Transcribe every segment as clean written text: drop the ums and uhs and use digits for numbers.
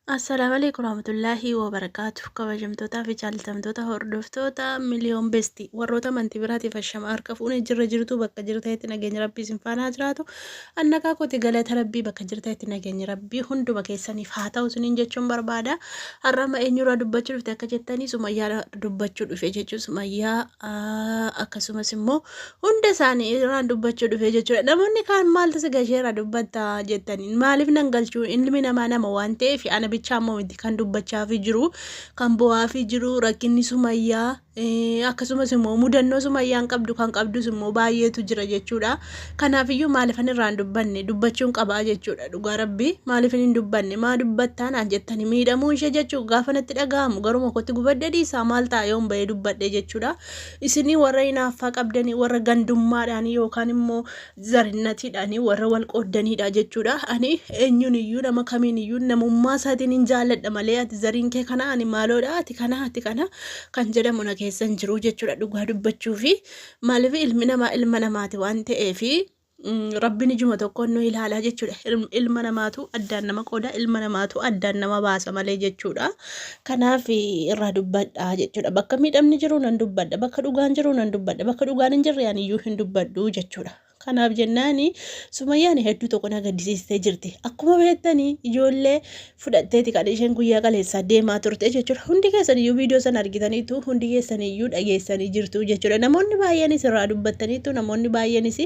Assalaamu warahmatullaahi wabarakaatu. Kabajamtootaa fi jaallatamtoota hordoftoota Miliyoon Besti, warroota amantii biraatiif ashama harka fuunee jirra jirtu, bakka jirtanitti nageenya Rabbii isin faana haa jiraatu. Annakaa kooti, galata Rabbii, bakka jirtanitti nageenya Rabbii hunduma keessaniif haa ta'u isiniin jechuun barbaada. Har'ama eenyurraa dubbachuu dhufte akka jettanii, Sumayyaa dubbachuu dhufe jechuun, Sumayyaa akkasumas immoo hunda isaanii irraan dubbachuu dhufe jechuudha. Namoonni kaan maaltu si gasheera dubbatta jettaniin, maaliif nan galchuu? Ilmi namaa nama waan ta'eef, ana bichaa immoo miti kan dubbachaafii jiru, kan bo'aafii jiru. Rakkinni Sumayyaa akkasumas immoo mudannoo Sumayyaan qabdu kan qabdus immoo baay'eetu jira jechuudha. Kanaafiyyuu maaliifan irraan dubbanne? Dubbachuun qabaa jechuudha. Dhugaa Rabbii, maaliif hin dubbanne? Maa dubbattaa naan jettanii, miidhamuun ishee jechuu gaafa natti dhaga'amu garuma kootti gubadhee dhiisaa, maal ta'a yoon bahee dubbadhe jechuudha. Isinii warra hinaaffaa qabdanii, warra gandummaadhaan yookaan immoo zarinnatiidhaan warra wal qooddaniidha jechuudha. Ani eenyuun iyyuu, nama kamiin iyyuu namummaa isaatiin hin jaalladha malee, ati zariin kee kana, ani maaloodha, ati kana, ati kana kan jedhamu na keessa hin jiru jechuudha, dhugaa dubbachuu fi maaliif ilmi namaa ilma namaati waan ta'eefi Rabbiin ijuma tokkoon nu ilaalaa jechuudha. Ilma namaatu addaan nama qooda, ilma namaatu addaan nama baasa malee jechuudha. Kanaaf irraa dubbadha jechuudha. Bakka miidhamni jiru nan dubbadha. Bakka dhugaan jiru nan dubbadha. Bakka dhugaan hin jirre ani iyyuu hin dubbadhu jechuudha. Kanaaf jennaani Sumayyaan hedduu tokko na gaddisiistee jirti. Akkuma beektanii ijoollee fudhatteeti kan isheen guyyaa kaleessaa deemaa turte jechuudha. Hundi keessan iyyuu viidiyoo sana argitaniitu, hundi keessan iyyuu dhageessanii jirtu jechuudha. Namoonni baay'eenis irraa dubbattaniitu, namoonni baay'eenis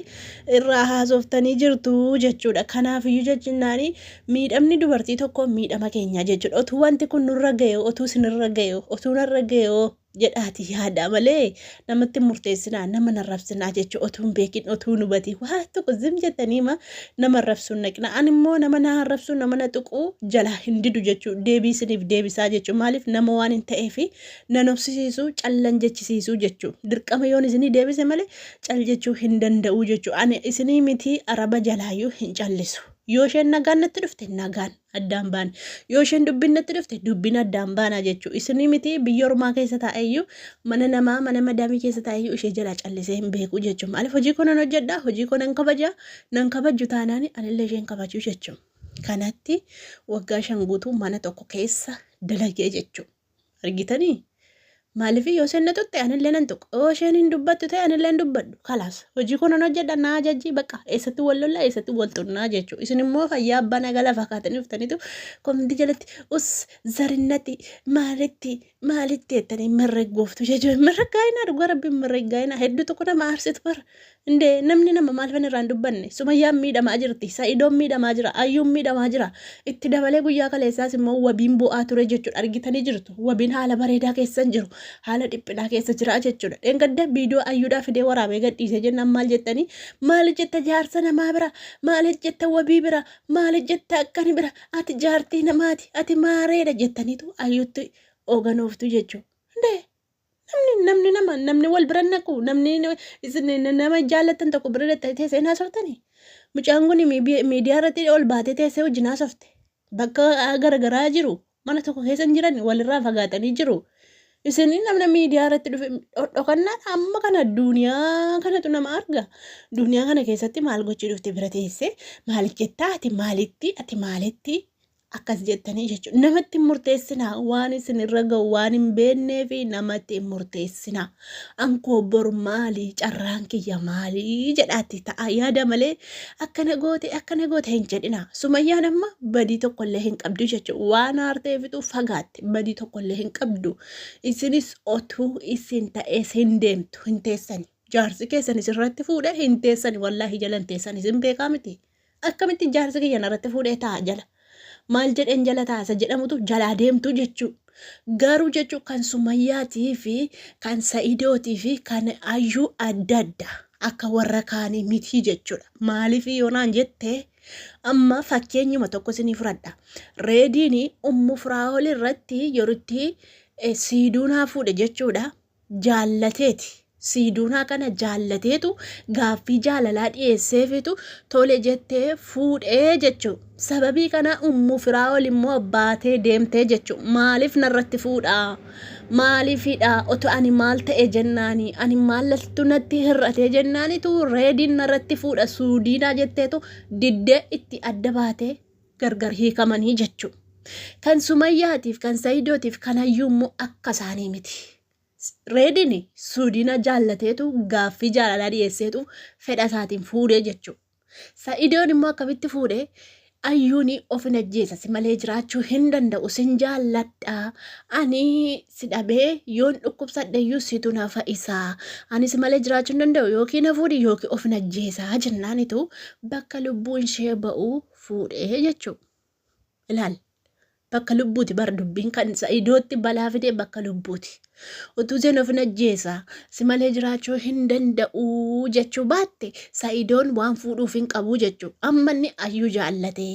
irraa haasoftanii jirtu jechuudha. Kanaaf iyyuu jechinnaani miidhamni dubartii tokko miidhama keenya jechuudha. Otuu wanti kun nurra ga'e, otuu isinirra ga'e, otuu narra ga'e jedhaati yaada malee namatti hin murteessinaa, nama narrabsinaa jechuudha. Otuu hin beekin, otuu hin hubatin waa tokko zim jettanii ma nama arrabsuun naqina. Ani immoo nama na arrabsuu, nama na tuquu jalaa hin didu jechuudha. Deebii isiniif deebisaa jechuudha. Maaliif nama waan hin ta'eef nan obsisiisu, callan jechisiisuu jechuudha. Dirqama yoon isinii deebise malee cal jechuu hin danda'u jechuudha. Ani isinii miti, araba jalaayyuu hin callisu. Yoo isheen nagaan natti dhufte, nagaan addaan baane. Yoo isheen dubbiin natti dhufte, dubbiin addaan baanaa jechuudha. Isinii miti, biyya ormaa keessa taa'eyyuu, mana namaa, mana madaamii keessa taa'eyyuu ishee jalaa callisee hin beeku jechuudha. Maaliif hojii koo nan hojjedha, hojii koo nan kabaja, nan kabaju taanaan anillee isheen kabaju jechuudha. Kanatti waggaa 5 guutuu mana tokko keessa dalagee jechuudha. Argitanii? Maaliif yoo isheen na tuqxe anillee nan tuqa. Yoo isheen hin dubbattu ta'e anillee hin dubbadhu. Kalaas, hojii koo nan hojjedha, na ajajji, bakka eessatti wal lolla, eessatti wal xunnaa jechuudha. Isin immoo fayyaa abbaa nagaa lafa kaatanii dhuftaniitu komintii jalatti us zarinnati maalitti maalitti jettanii mirreggooftu jechuudha. Mirreggaa'inaa, dhugaa Rabbiin mirreggaa'inaa, hedduu tokko nama aarsitu bara. Indee namni nama maalifan irraa hin dubbanne? Sumayyaan miidhamaa jirti. Sa'idoon miidhamaa jira. Ayyuun miidhamaa jira. Itti dabalee guyyaa kaleessaas immoo Wabiin bu'aa ture jechuudha. Argitanii jirtu. Wabiin haala bareedaa keessa hin jiru. Haala dhiphinaa keessa jira jechuudha. Dheengadda viidiyoo Ayyuudhaa fidee waraabee gadhiisee jennaan maal jettanii? Maali jetta jaarsa namaa bira? Maali jetta Wabii bira? Maali jetta akkani bira? Ati jaartii namaati. Ati maareedha jettaniitu Ayyuutti ooganooftu jechuudha. Indee namni nama namni wal bira naqu, namni isin nama jaallattan tokko bira dhattanii teessee hin haasoftanii. Mucaan kun miidiyaa irratti ol baatee teessee wajjin haasofte. Bakka garagaraa jiru, mana tokko keessa hin jiran, walirraa fagaatanii jiru. Isin namna miidiyaa irratti dhufe dhodhokannaan amma kana duniyaa kanatu nama arga. Duniyaa kana keessatti maal gochuu dhufte bira teessee? Maal jettaa ati? Maalitti ati maalitti akkas jettanii jechuudha. Namatti hin murteessinaa, waan isin irra ga'u waan hin beeknee fi namatti hin murteessinaa. Ankoo bor maali, carraan kiyya maali jedhaatti ta'a yaada malee akkana goote, akkana goote hin jedhinaa. Sumayyaan amma badii tokkollee hin qabdu jechuudha. Waan aarteefitu fagaatte, badii tokkollee hin qabdu. Isinis otuu isin ta'ees hin deemtu, hin teessani. Jaarsi keessan isirratti fuudhee hin teessani, wallaahi jala hin teessani, isin beekaa miti. Akkamitti jaarsi kiyya narratti fuudhee taa'a jala? Maal jedheen jala taa'a isa jedhamutu jalaa deemtu jechuu. Garuu jechuu kan Sumayyaatii fi kan Sa'idootii fi kan Ayyuu adda adda, akka warra kaanii miti jechuudha. Maaliif yoo naan jette, amma fakkeenyuma tokko isinii fudhadha. Reediin Ummu Firaa'ol irratti yerootti siiduunaa fuudhe jechuudha. Jaallateeti. Siiduunaa kana jaallateetu gaaffii jaalalaa dhiyeesseefitu tole jettee fuudhee jechuu. Sababii kana Ummu Firaa'ol immoo baatee deemtee jechuu. Maaliif narratti fuudhaa? Maaliifidha? Otoo ani maal ta'e jennaani? Ani maaltu natti hir'atee jennaanitu Reediin narratti fuudha suudiinaa jetteetu diddee itti adda baatee gargar hiikamanii jechuu. Kan Sumayyaatiif, kan Sayidootiif, kan Hayyuu immoo akka isaanii miti. Reedin Suudiina jaallateetu gaaffii jaalalaa dhiyeesseetu fedha isaatiin fuudhee jechuudha. Sa'idoon immoo akkamitti fuudhe? Ayyuun of hin ajjeesa si malee jiraachuu hin danda'u sin jaalladha ani si dhabee yoon dhukkubsadhe iyyuu situ na fa'isaa ani si malee jiraachuu hin danda'u yookiin na fuudhi yookiin of hin ajjeesaa jennaanitu bakka lubbuun ishee ba'u fuudhee jechuudha. Ilaal bakka lubbuuti bar dubbiin kan Sa'idootti balaa fide bakka lubbuuti. Utuu isheen of hin ajjeesa si malee jiraachuu hin danda'u jechuu baatte Sa'idoon waan fuudhuuf hin qabu jechuu. Amma inni ayyuu jaallatee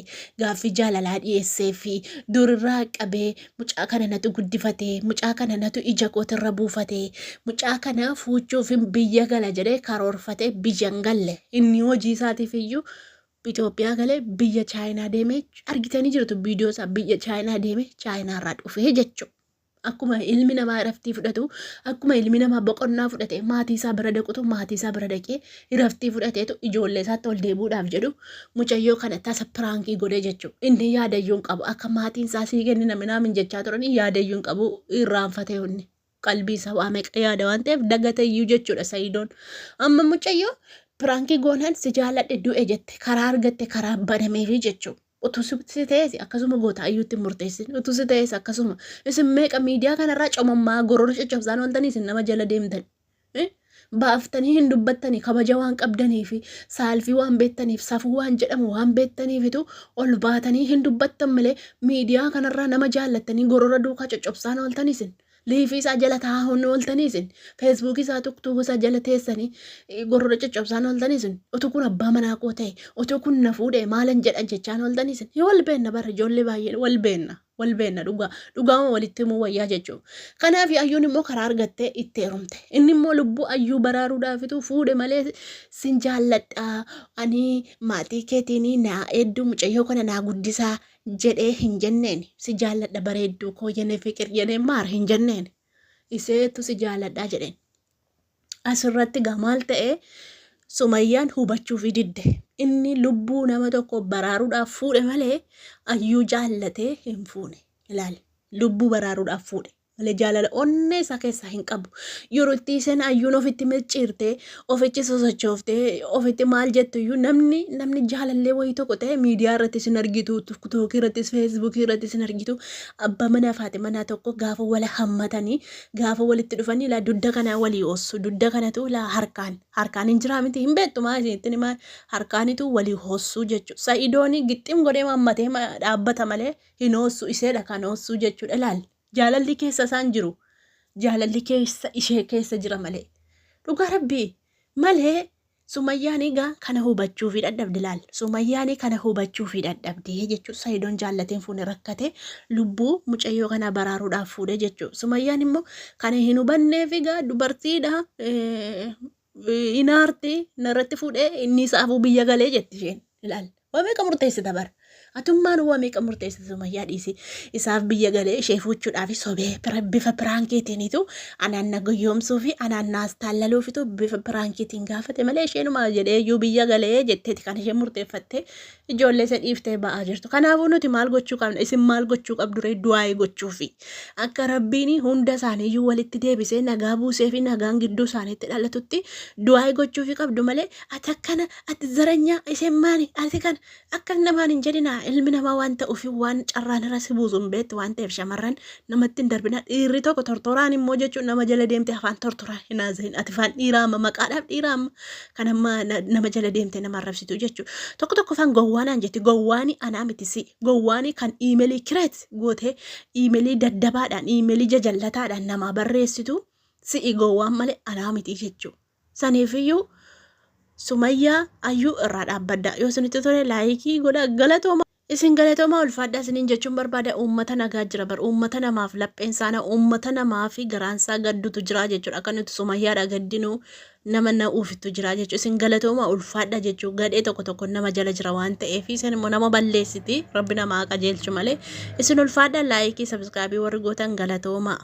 gaaffii jaalalaa dhiyeessee fi durirraa qabee mucaa kana natu guddifatee mucaa kana natu ija kootirra buufatee mucaa kana fuuchuuf biyya gala jedhee karoorfatee biyya hin galle inni hojii isaatiif iyyuu Itoophiyaa galee biyya Chaayinaa deemee argitanii jirtu viidiyoo isaa biyya Chaayinaa deemee Chaayinaa irraa dhufee jechuudha. Akkuma ilmi namaa iraftii fudhatu, akkuma ilmi namaa boqonnaa fudhate maatii isaa bira dhaqutu maatii isaa bira dhaqee iraftii fudhateetu ijoollee isaatti ol deebi'uudhaaf jedhu mucayyoo kana tasa piraankii godhee jechuudha. Inni yaadayyuu hin qabu. Akka maatiin isaa sii kennina minaamin jechaa turanii yaadayyuu hin qabu irraanfatee inni. Qalbii isaa waa meeqa yaada waan ta'eef dagateyyuu jechuudha Sayidoon. Amma mucayyoo piraankii goonaan si jaaladhe du'e jette karaa argatte karaa banameefi jechuudha. Utuu si ta'es akkasuma goota ayyuutti hin murteessin. Utuu si ta'es akkasuma. Isin meeqa miidiyaa kanarraa comammaa gorora caccabsaan ooltanii isin nama jala deemtan. Baaftanii hin dubbattanii kabaja waan qabdanii fi saalfii waan beektaniif safuu waan jedhamu waan beektaniifitu ol baatanii hin dubbattan malee miidiyaa kanarraa nama jaallattanii gorora duukaa coccobsaan ooltanii isin. Liifii isaa jala taa'uun ooltanii isin. Feesbuukii isaa tuktuukuu isaa jala teessanii gorora coccobsaan ooltanii isin. Utuu kun abbaa manaa koo ta'e, utuu kun na fuudhe maalan jedha jechaan ooltanii isin. Wal beenna bara ijoollee baay'een wal beenna. Wal beenna dhugaa. Dhugaama walitti himuu wayyaa jechuudha. Kanaaf ayyuun immoo karaa argattee itti heerumte. Inni immoo lubbuu ayyuu baraaruudhaafitu fuudhe malee sin jaalladha ani maatii keetiin naa hedduu mucayyoo kana naa guddisaa jedhee hin jenneen. Si jaalladha bareedduu koo yenee fiqir yenee maar hin jenneen. Iseetu si jaalladha jedheen. Asirratti gaa maal ta'e Sumayyaan hubachuufi didde. Inni lubbuu nama tokko baraaruudhaaf fuudhe malee ayyuu jaallatee hin fuune. Ilaali lubbuu baraaruudhaaf fuudhe malee jaalala onnee isaa keessaa hin qabu. Yeroo itti isheen ayyuun ofitti micciirtee ofitti sosochooftee ofitti maal jettu iyyuu namni namni jaalallee wayii tokko ta'e miidiyaa irratti isin argitu tiktookii irrattis feesbuukii irratti isin argitu abbaa manaa fi haati manaa tokko gaafa wal hammatanii Gaafa walitti dhufanii laa dugda kanaa walii hoossu. Dugda kanatu laa harkaan. Harkaan hin jiraa miti hin beektu maa isinitti himaa harkaanitu walii hoossuu jechuudha. Sa'idooni gixxim godhee mammatee dhaabbata malee hin hoossu iseedha kan hoossuu jechuudha. Ilaal jaalalli keessa isaan jiru. Jaalalli keessa ishee keessa jira malee. Dhugaa rabbii malee Sumayyaani egaa kana hubachuufi dhadhabde laal. Sumayyaani kana hubachuufi dhadhabde jechuun Sayidoon jaallateen fuune rakkate lubbuu mucayyoo kanaa baraaruudhaaf fuudhe jechuudha. Sumayyaan immoo kana hin hubanneef egaa dubartiidha inaarti narratti fuudhee inni isaafuu biyya galee jetti isheen. Ilaal. Waa meeqa murteessita bara. Atummaan waa meeqa murteessita Sumayyaa dhiisi. Isaaf biyya galee ishee fuuchuudhaaf sobee bifa piraankiitiinitu anaan na goyyoomsuu fi anaan na astaallaluufitu bifa piraankiitiin gaafate malee isheenuma jedhee iyyuu biyya galee jetteeti kan isheen murteeffattee ijoollee isa dhiiftee ba'aa jirtu. Kanaafuu nuti maal gochuu qabna? Isin maal gochuu qabdu ree? Du'aayii gochuufi. Akka Rabbiin hunda isaaniiyyuu walitti deebisee nagaa buusee fi nagaan gidduu isaaniitti dhalatutti du'aayii gochuufi qabdu malee ati akkana ati zaranyaa isheen maali ati kana akkas namaan hin jedhina ilmi namaa waan ta'uuf waan carraan irra si buusu hin beektu waan ta'eef shamarran namatti hin darbina dhiirri tokko tortoraan immoo jechuun nama jala deemte afaan tortoraa hin haasahin ati afaan dhiiraa amma maqaadhaaf dhiiraa amma kan amma nama jala deemte nama arrabsitu jechuudha tokko tokko afaan gowwaanaan jetti gowwaani anaa miti si gowwaani kan iimeelii kireet gootee iimeelii daddabaadhaan iimeelii jajallataadhaan namaa barreessitu si'i gowwaan malee anaa miti jechuudha. Saniifiyyuu Sumayyaa Ayyuu irraa dhaabbadha. Yoo isinitti tole laayikii godha galatooma. Isin galatoomaa ulfaadhaa isiniin jechuun barbaada uummata nagaa jira bar uummata namaaf lapheen saana uummata namaa fi garaansaa gaddutu jira jechuudha akka nuti sumayyaadha gaddinu nama na'uufittu jira jechuudha isin galatoomaa ulfaadha jechuu gadhee tokko tokko nama jala jira waan ta'eef isin immoo nama balleessiti rabbi namaa qajeelchu malee isin ulfaadha laayikii sabiskiraabii warri gootan galatoomaa.